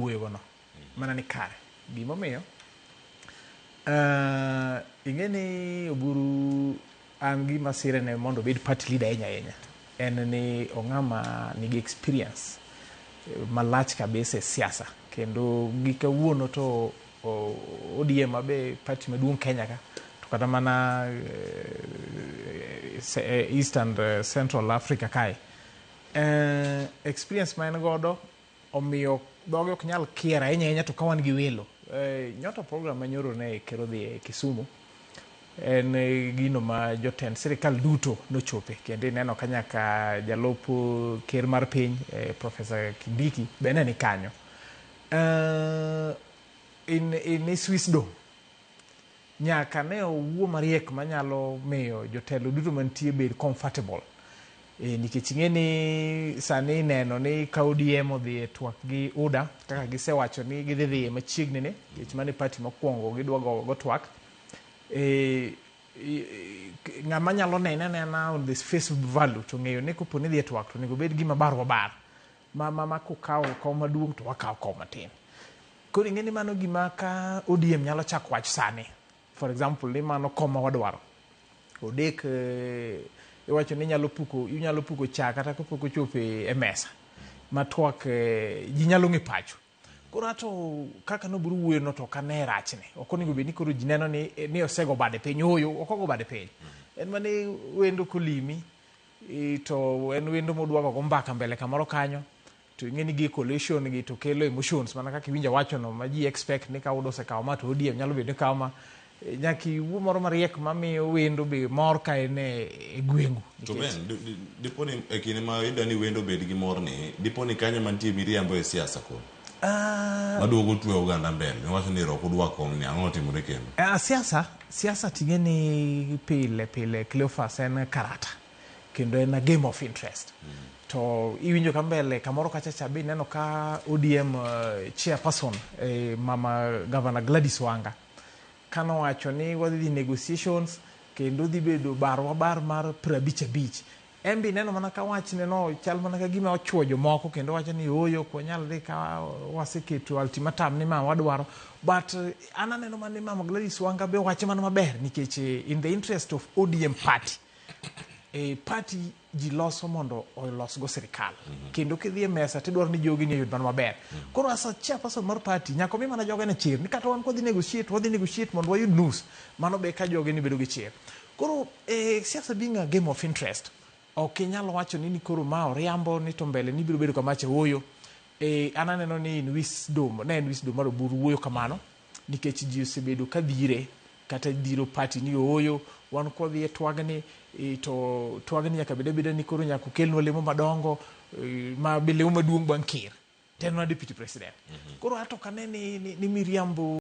Wuoyogono mana ni kare. Gimomiyo ing'e ni Oburu an gima sire ne mondo obed party leader ahinya ahinya en ni ong'ama nigi experience malach kabisa e siasa, kendo gi kawuono to ODM abe party maduong' Kenya ka, to kata mana East and Central Africa kae, experience ma en godo omiyo dhoge ok nyal kier ahinya ahinya. To ka wan gi welo, nyota program manyoro ne ker odhi e Kisumu en gino ma jotend sirikal duto nochope, kendo ineno ka nyaka jalup ker mar piny, Professor Kindiki, be ne ni kanyo. In his wisdom nyaka ne owuo mariek manyalo miyo jotelo duto mantie bed comfortable, nikech ing'e ni sani ineno ni ka ODM odhi e twak gi UDA kaka gisewacho ni gidhi dhiye machiegni ni, nikech mano e party mokwongo gidwa go twak, ng'ama nyalo nene anena on this face value to ng'eyo ni kopo ni idhi e twak to onego bed gima bar wabar ma kokawo kom maduong' to wakawo kom matin. Koro ing'e ni mano gima ka ODM nyalo chako wach sani, for example, ni mano kom ma wadwaro odek, iwacho ni inyalo puko chak kata kapok ochopo e mesa ma twak, ji nyalo ng'e pacho. Koro ato kaka nobiro wuoyo no, to ok ane rachne. Ok onego bed ni koro ji neno ni osego bade piny. Ooyo, ok ogo bade piny. En mana wendo kolimi, to en wendo modwa gogo mbaka mbele kamoro kanyo, to ing'e ni gi coalition gi to kelo emotions mana kaka iwinjo wacho no, ma ji expect ni ka UDA osekawo ma to ODM nyalo bedo ni kawo ma. Nyaka iwuo moro mariek mamiyo wendo be mor ka en e gweng'u. To Ben, dipo ni e kinde ma idwa ni wendo obed gi mor ni, dipo ni kanyo mantie miriambo e siasa koro maduogo twe oganda mbele niwacho ni ok udwa kom ni, ang'o otimore kendo? Siasa ting'e ni pile pile, Cleophas, en karata kendo en a game of interest. To iwinjo ka mbele kamoro kacha cha be ineno ka ODM chairperson, mama Governor Gladys Wanga, kanowacho ni wadhi dhi negotiations kendo dhi bedo barwa bar mar 55. En be ineno mana ka wachne no chal mana ka gima ochuo jomoko, kendo wacho ni ooyo, ok wanyal dhi ka waseketo ultimatum ni ma wadwaro. But an aneno mana ni mama Gladys Wanga be owacho mana maber, nikech in the interest of ODM party, party ji loso mondo olosgo sirikal, kendo kidhi e mesa tidwaro ni jogi ni oyud mana maber. Koro as a chairperson mar party nyaka omi mana joge ne chir ni kata wan kwadhi negotiate, wadhi negotiate mondo wayud nus mano be ka joge ni bedo gi chir. Koro siasa being a game of interest, ok inyal wacho ni koro ma oriambo ni to mbele ni biro bedo kamacha. Ooyo, an aneno ni in wisdom ne en wisdom mar Oburu wuoyo kamano, nikech ji osebedo ka dhire kata dhiro party ni ooyo, wan kwadhi e twagni, to twagni nyaka bed abeda ni koro nyaka okelnwa lemo madongo, ma be lemo maduong' bang' ker to en mana deputy president. Koro ato ok ane ni miriambo.